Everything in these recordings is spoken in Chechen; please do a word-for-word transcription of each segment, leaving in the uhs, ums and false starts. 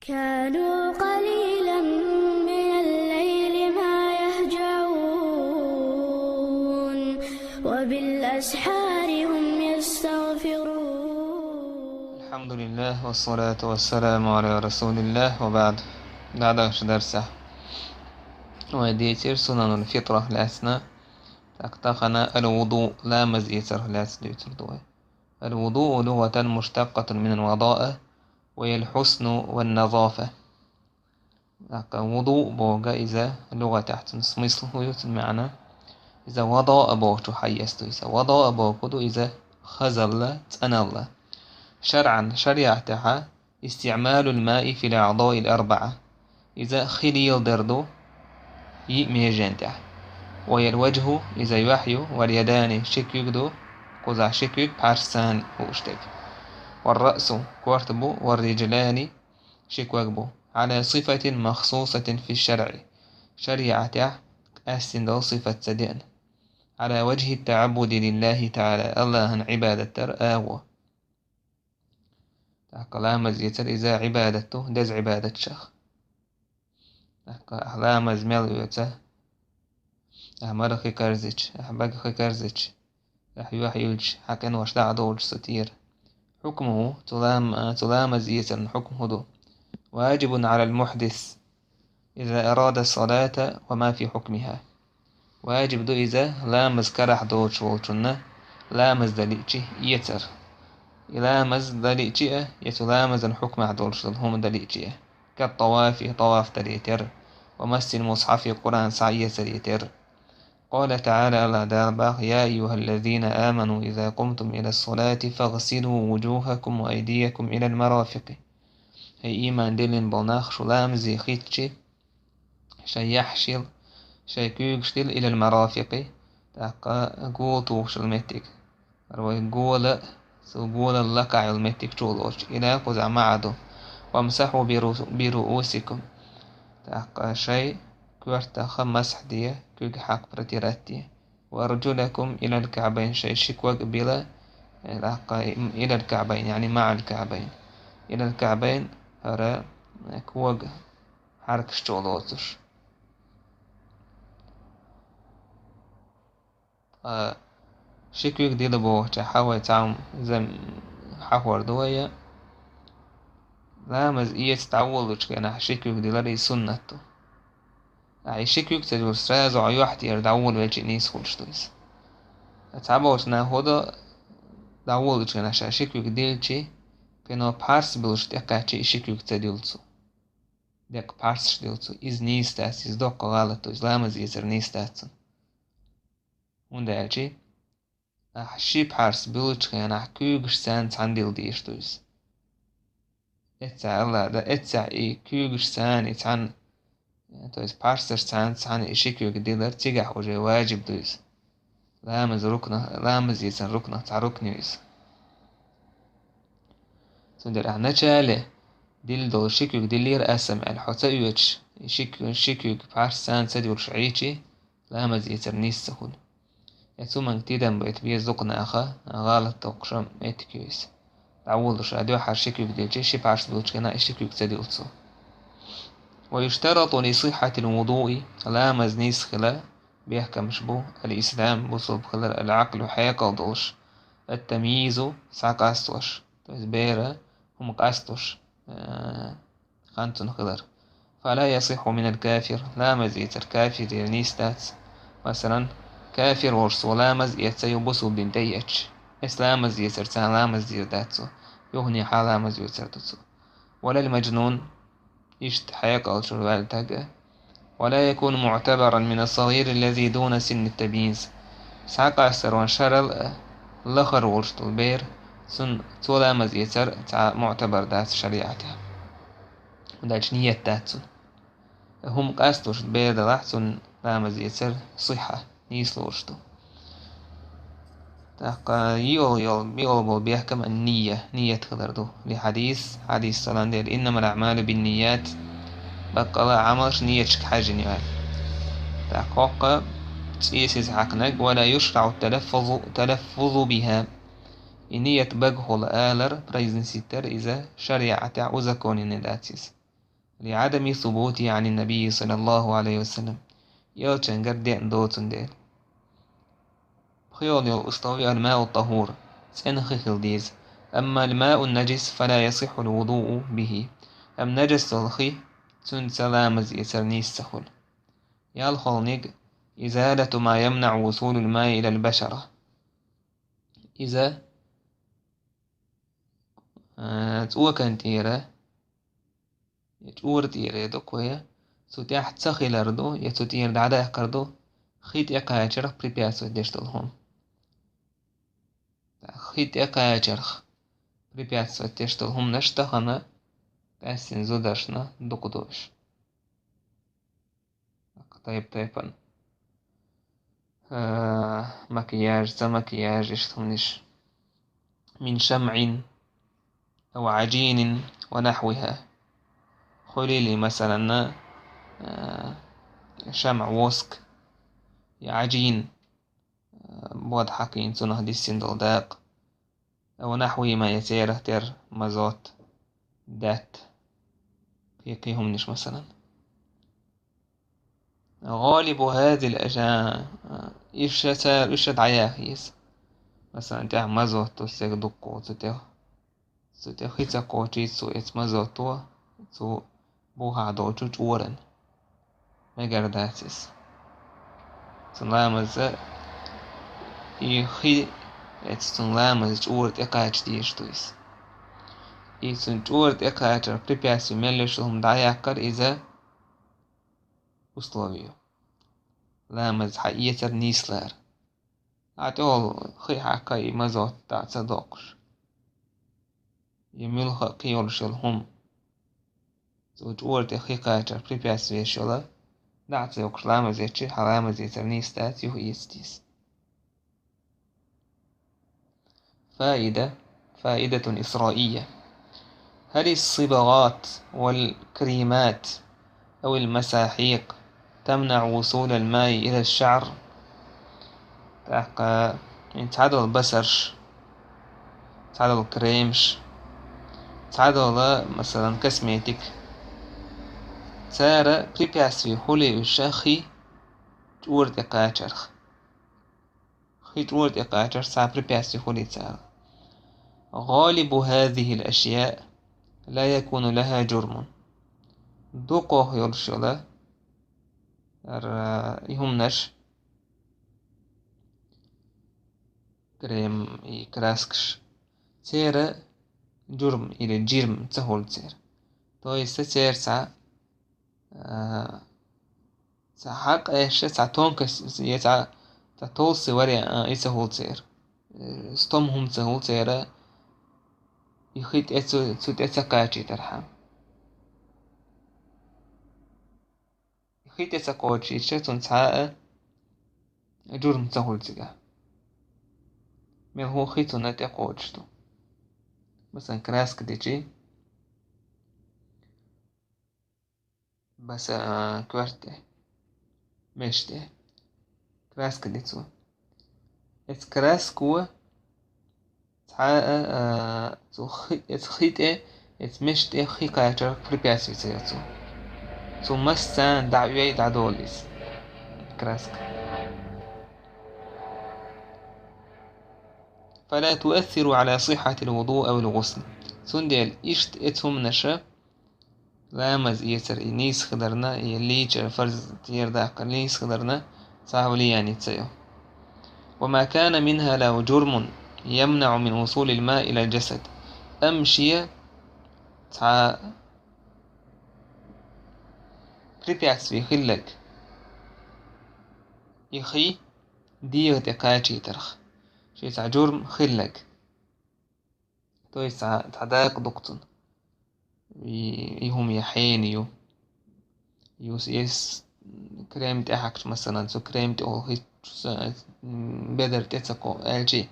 كانوا قليلا من الليل ما يهجعون، وبالأسحار هم يستغفرون. الحمد لله والصلاة والسلام على رسول الله وبعد. ДӀадахача дарсехь вай дийцира сунанул фитра лаьцна, тӀаккха тахана аль-вуду, ламаз эцар лаьцна дуьйцур ду вай. الوضوء لغة مشتقة من الوضاء، وهي الحسن والنظافة. ТӀаккха вуду боху иза лугӀатехь цуьнан смысл хӀун ю, цуьнан маьӀна? Иза вадаъ бохучух хьаэцна ду иза. Вадаъ боху ду иза хазалла, цӀаналла. شرعا, шариӀатехьа, استعمال الماء في الأعضاء الأربعة. Иза хи леладар ду йиъ межен тӀехь. وهي الوجه, иза юьхь ю, واليدان, ши куьг ду, кхузахь ши куьг пхьарсана хууш дерг. والرأس, корта бу, والرجلان, ши ког бу. على صفة مخصوصة في الشرع. ШариӀатехь къаьстина долу сифат ца деана. على وجه التعبد لله تعالى, АллахӀан Ӏибадат дар агӀо. ТӀаккха ламаз эцар иза Ӏибадат ду, деза Ӏибадатшах. ТӀаккха ахь ламаз мел оьцу, ахь мара хи карзича, ахь бага хи карзича, ахь юьхь юьлча, хьан къинош дӀа а долчу со тӀера. حكمه, цу лам-, цу ламаз эцаран хьукм хӀун ду? واجب على المحدث إذا أراد الصلاة وما في حكمها. Ваджиб ду иза ламаз карахь доцуш волчунна, ламаз дан лиъчи эцар. И ламаз дан лиъчи а, я цу ламазан хьукмахь долуш долу хӀума дан лиъчи а. كالطواف, тӀаваф даре терра, ومس المصحف, Къуръан схьаэцаре терра. قال تعالى, АллахӀ Дала боху: يا أيها الذين آمنوا إذا قمتم إلى الصلاة فاغسلوا وجوهكم وأيديكم إلى المرافق. ХӀей ийман диллина болу нах, шу ламазе хӀиттичи, шайн яххьаш йила, шайн куьйгаш дила إلى المرافق, тӀаккха гола тухуш йолу меттиг. Вай гола, цу голал лакхахь йолу меттиг чу лоцуш, إلى кхузахь маьӀна ду. وامسحوا برؤو-, برؤوسكم. ТӀаккха шайн коьртах масхь де, куьг хьакха протирать де. وأرجلكم إلى الكعبين, шайн ши ког а била, э, тӀаккха إلى الكعبين, يعني مع الكعبين. إلى الكعبين, хӀара, э, ког хьаркаш чу лоцуш. Ткъа ши куьг дила бохучохь вай цхьа хӀума зам-, хьахор ду вай. Ламаз эца дӀаволлучу хенахь ши куьг дилар иза суннат ду. Ахьа и ши куьг ца дилча, сразу хьо юьхь тӀера дӀаволавелчи нийса хуьлуш ду иза. Цхьаболчу наха хӀун до, дӀаволлучу хенахь ша ши куьг дилчи, кхино пхьарс буьллуш тӀекхаьччи и ши куьг ца дилла цо. Деккъа пхьарсаш дилла цо. Иза нийса дац, иза доккха гӀалат ду, иза ламаз эцар нийса дац цуьнан. ХӀунда аьлча ахьа ши пхьарс буьллучу хенахь куьйгашца цхьаьна дилла дезаш ду иза. Эццахь АллахӀ Дала, эццахь и куьйгашца и цхьаьна, то есть пхьарсашца цхьаьна и ши куьг дилар, цигахь уже ваджиб ду иза. Ламаз рукна-, ламаз эцаран рукнах цхьа рукн ю иза. Цундела ахьа начале дилла долу ши куьг диллира ас-м аьлла, хьо ца оьцуш, и ши куь-, ши куьг пхьарсца ца дилуш Ӏийчи, ламаз эцар нийса ца хуьлу. Я цу манга тидам байта беза дукха наха, гӀалат доккхуш меттиг ю иза. ДӀаволлуш а дуьххьара ши куьг дилчи, ши пхьарс буьллучу хенахь и ши куьг ца дилла цо. ويشترط لصحة الوضوء, ламаз нийса хила бехкамаш бу: الإسلام, бусулба хилар, العقل, хьекъал долуш, التمييز, схьакъастош, то есть бер, хӀума къастош, э, хан цунна хилар. فلا يصح من الكافر, ламаз эцар кафирера нийса дац. Масалан, кафир волуш цо ламаз эцна ю бусулба дин тӀе а эцча, эс ламаз эцарца ламаз дийр дац цо, юханехьа ламаз оьцур ду цо. ولا المجنون, иштта хьекъалчуьра ваьлла таг а. ولا يكون معتبرا من الصغير الذي دون سن التمييز. Схьакъастаран шарал а лахара волуш долу бер, цунна, цо ламаз эцар цхьа муътабар дац шариӀатехь. ХӀунда аьлча ниет дац цунна. ХӀума къастош бер далахь, цунна ламаз эцар сихьа, нийса лоруш ду. ТӀаккха йола, йола, йола болу бехкам ан-ния, ниет хилар ду. Ли хьадис, хьадис салан дера: إنما الأعمال بالنيات, баккъала а Ӏамалш ниеташка хьаьжжина ю аьлла. ТӀаккха хӀокху цӀесиза хьаькхнарг: ولا يشرع التلفظ، التلفظ بها. И ниет багахула алар, произносить дар иза шариӀатехь узаконенный дац иза. لعدم ثبوته عن النبي صلى الله عليه وسلم. Элчангара деана доцун дела. Пхиол йол условие الماء الطهور, цӀена хи хила деза. أما الماء النجس فلا يصح الوضوء به. Амма нажас йола хи, цунца ламаз эцар нийса ца хуьлу. Ялхолниг إزالة ما يمنع وصول الماء إلى البشرة. Иза, а, цӀокан тӀера, я чӀора тӀера я дукха я, цу тӀехь ца хилар ду, я цу тӀера дӀадаккхар ду, хи тӀекхачарх препятствовать деш долу хӀума. Хи тӀекхачарх препятствовать деш долу хӀуманаш тахана къаьстина зударшна дукха ду уьш. Тайп-тайпана. А, макияж, ца макияж, иштта хӀуманаш. من شمع أو عجين ونحوها. Хуьлийла, масалан, а, шамъ, воск, я عجين, а, бод хьакхийна, цунах диссина долу дакъа. أو نحوهما, я церах тера мазот, даьтта, кхин-кхин хӀуманаш, масалан. غالب هذه الأشياء, иштта цара, иштта дӀаяха еза. Масалан, тӀехь мазот ду, стеган дуккха, цу тӀехь, цу тӀехь хи ца кхочуьйту цо, эцу мазото, цо бухахь долчу чӀоран. Мегар дац иза. Цуьнан ламаза и хи, эцу цуьнан ламаза чӀора тӀекхача дезаш ду иза. И цуьнан чӀора тӀекхачар препятствие мел йолуш хӀума дӀаяккхар иза условие ю. Ламаз хьаэцар нийслара. Ахьа тӀехула хи хьакха и мазот дӀа ца доккхуш. Я муьлхха а кхин йолуш йолу хӀума. Цу чӀора тӀе хи кхачар препятствие йолу, дӀа ца йоккхуш ламаз эцчи, хьан ламаз эцар нийса дац, юха эца деза. فائدة، فائدة إسرائية. هل الصبغات والكريمات أو المساحيق تمنع وصول الماء إلى الشعر؟ ТӀаккха, хӀинца цхьадолу басарш, цхьадолу кремаш, цхьадолу, масалан, косметика. Цара препятствие хуьлий уьш хи чӀора тӀе кхачарх. Хи чӀора тӀе кхачарх цхьа препятствие хуьлий цара. غالب هذه الأشياء لا يكون لها جرم. Дукхох йолуш йолу, ара, и хӀуманаш, крем и краскаш, церан журм или жирм ца хуьлу церан. То есть церан цхьа, а, цхьа хьакъ эшша, цхьа тонкость, я цхьа, цхьа толстый вариант, а, и ца хуьлу церан. Э, стом хӀума ца хуьлу церан, и хи тӀе цу, цу тӀе ца кхачийтархьама. Хи тӀе ца кхочуьйтуш, цунна цхьа а журм ца хуьлу цигахь. Мел хӀун хи цунна тӀе кхочуш ду. Масалан, краска дичи, баса, а, коьрта тӀе, мешта тӀе. Краска ди цо. Эцу краско цхьа а, а, цу хи-, эцу хи тӀе, эцу мешта тӀе хи кхачарх препятствие ца йо цо. Цу масса дӀаоьй, дӀадолу иза краска. فلا تؤثر على صحة الوضوء أو الغسل. Цундела иштта эцу хӀуманаша ламаз эцар и нийса хиларна, и лийчар фарз тӀера даккхар нийса хиларна, цхьа а влияние ца йо. وما كان منها له جرم يمنع من وصول الماء إلى الجسد. Амма шен цхьа препятствие хилларг, и хи дегӀа тӀе кхачийтарх, шен цхьа журм хилларг. То есть цхьа, цхьа дакъа ду-кх цунна. И, и хӀума я хьенан ю. Юс эс крем тӀе хьаькхча, масалан, цу крем тӀе олу хи цу са-, м, бедар тӀе ца кхо-, аьлчи,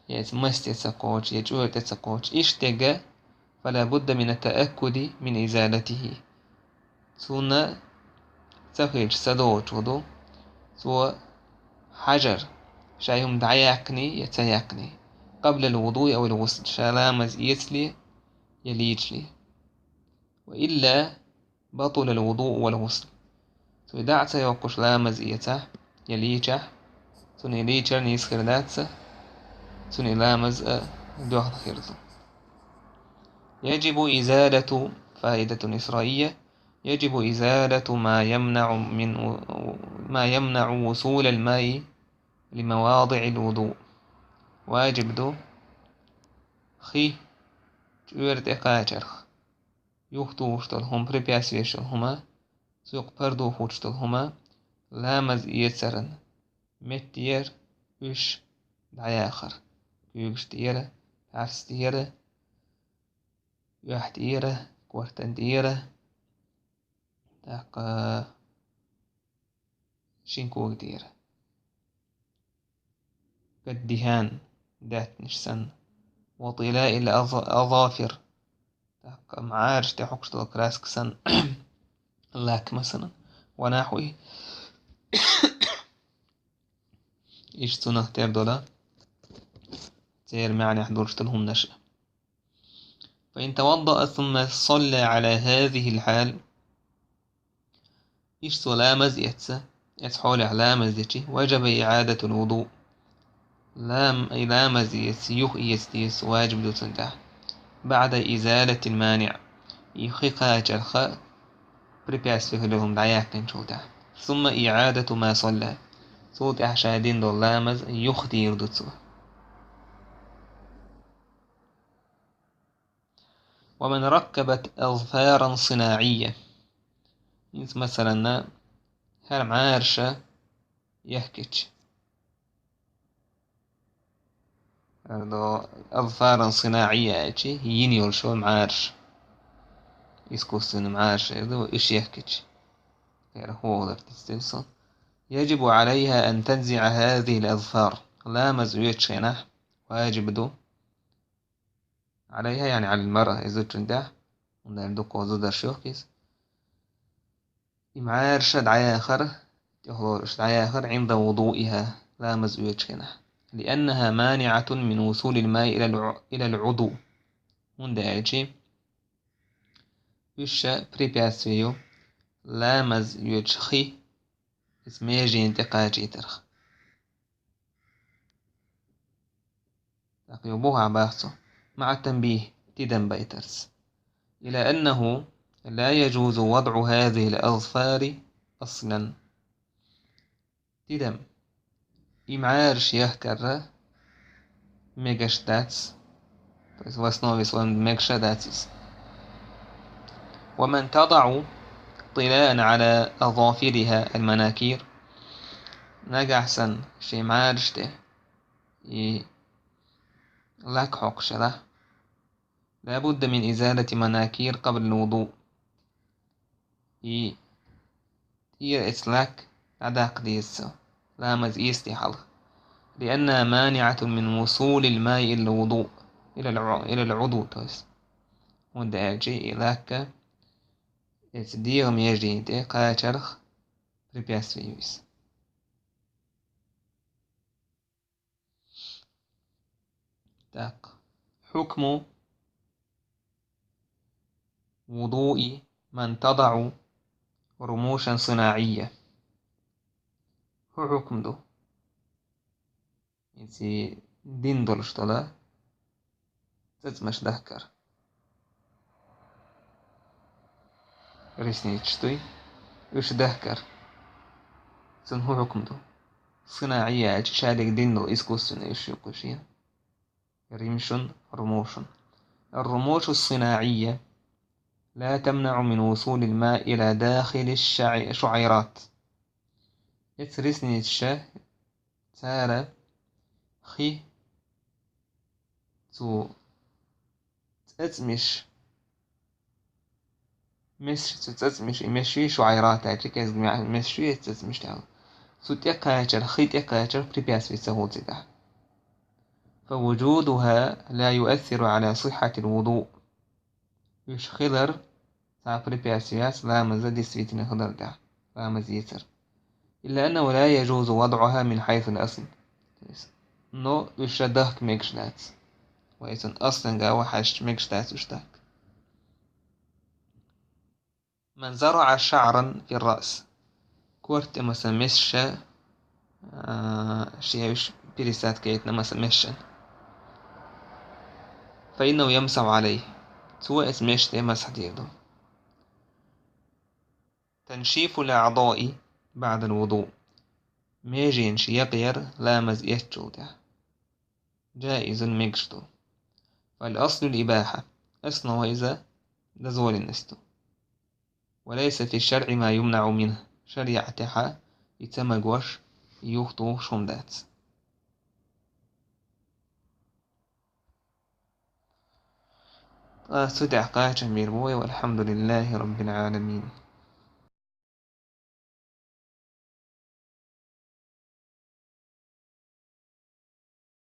я эцу мас тӀе ца кхочу, я чӀора тӀе ца кхочу. Иштта дерг, فلا بد من التأكد من إزالته. Цунна ца хилча, ца доцуш ду, цо хьажар, ша и хӀума дӀаяьккхиний я ца яьккхиний, قبل الوضوء أو الغسل, ша ламаз эцале я лийчале. وإلا بطل الوضوء والغسل. Цо дӀа ца йоаккхаш ламаз эцахь, я лийчахь, цуьнан лийчар нийса хир дац, цуьнан ламаз а доьхна хир ду. يجب إزالة، فائدة إسرائية، يجب إزالة ما يمنع من، ما يمنع وصول الماء لمواضع الوضوء. Ваджиб ду хи чӀора тӀе кхачарх юхатухуш долу хӀума, препятствие йолу хӀума, цу юкъа пардо хӀуттуш долу хӀума, ламаз эцаран меттера уьш дӀаяхар. Куьйгаш тӀера, пхьарс тӀера, оьхь тӀера, кортан тӀера, тӀаккха шин кога тӀера. كالدهان, даьттанаш санна. وطلاء الأظ-، الأظافر, тӀаккха мӀараш тӀе хьокхуш долу краска санна, лак масала. ونحوه. Иштта цунах тера долу, церан маьӀнехь долуш долу хӀуманаш. فإن توضأ ثم صلى على هذه الحال. Иштта цо ламаз эцна, эцу хьолехь ламаз дичи, وجب إعادة الوضوء. Лам-, и ламаз эца, юха эца деза, ваджиб ду цунна тӀехь. بعد إزالة المانع. И хи кхачарх препятствие хилла хӀума дӀаяьккхинчул тӀехь. ثم إعادة ما صلى. Цул тӀехь ша дина долу ламаз юха дийр ду цо. ومن ركبت أظفارا صناعية. ХӀинца, масалан, хӀара мӀараша яхкича. ХӀара до أظفارا صناعية аьлча, йина йолуш йолу мӀараш. Искусственный мӀараш эр ду, уьш яхкича. ХӀара хӀокху дар тӀе стелсон. يجب عليها أن تنزع هذه الأظفار. Ламаз оьцучу хенахь ваджиб ду. عليها يعني على المرأة, иза зудчун тӀехь, хӀунда аьлча дуккха зударш йохка иза. И мӀараша дӀаяхар, тӀехула уьш дӀаяхар, عند وضوئها, ламаз оьцучу хенахь. لأنها مانعة من وصول الماء إلى الع-، إلى العضو. ХӀунда аьлча уьш препятствие ю, ламаз оьцу хи иза меженна тӀе кхачийтарх. ТӀаккха юха боху бах цо. مع التنبيه, тидам байтарца. إلى أنه لا يجوز وضع هذه الأظفار أصلا. Тидам. И мӀараш яхкар мегаш дац. То есть в основе своём мегаш дац иза. ومن تضع طلاء على أظافرها المناكير. Нагахь санна шен мӀараш тӀе и лак хьокхуш хилахь. لا بد من إزالة مناكير قبل الوضوء. И тӀера эцу лак дӀадаккха деза цо, ламаз эцаде хьалха. لأنها مانعة من وصول الماء إلى الوضوء، إلى الع-، إلى العضو, то есть. ХӀунда аьлча и лак эцу дегӀан меженна тӀе кхачарх препятствие ю иза. Так. حكم وضوء من تضع رموشا صناعية. ХӀун хьукм ду? Эцу дин долуш дола цӀацӀмаш дахкар. Ресницаш дуй, уьш дахкар. Цун хӀун хьукм ду? Синаия аьлча, шадерг дин долу искусственный уьш ю кху шен. Римшун, румушун. الرموش الصناعية لا تمنع من وصول الماء إلى داخل الشع-، الشعيرات. Эцу ресницаша цара хи цу цӀацӀмиш, месаш цу цӀацӀмиш, и месаш ю шуайрат аьлча, кӀезиг мя-, месаш ю эцу цӀацӀмиш тӀехь. Цу тӀекхачар, хи тӀекхачар препятствие ца хӀуцийта. فوجودها لا يؤثر على صحة الوضوء. Уьш хилар цхьа препятствие яц ламаза действительно хилар тӀехь, ламаз йийцар. إلا أنه لا يجوز وضعها من حيث الأصل. То есть, но уьш дахка мегаш дац. Вай цун асланга вахьаьжча мегаш дац уьш дахка. من زرع شعرا في الرأس. Корта тӀа масса месаш, а, шен уьш пересадка яйтина масса месаш. فإنه يمسح عليه. Цо эс месаш тӀа масхь дийр ду. تنشيف الأعضاء بعد الوضوء. Меженаш якъяр ламаз эцначул тӀехьа. جائز, мегаш ду. فالأصل الإباحة. Основа иза дозволенность ду. وليس في الشرع ما يمنع منه. ШарӀатехьа и ца магош, юхатохаш хӀума дац. Ткъа цу тӀехь кхачам бийр бу вай, والحمد لله رب العالمين.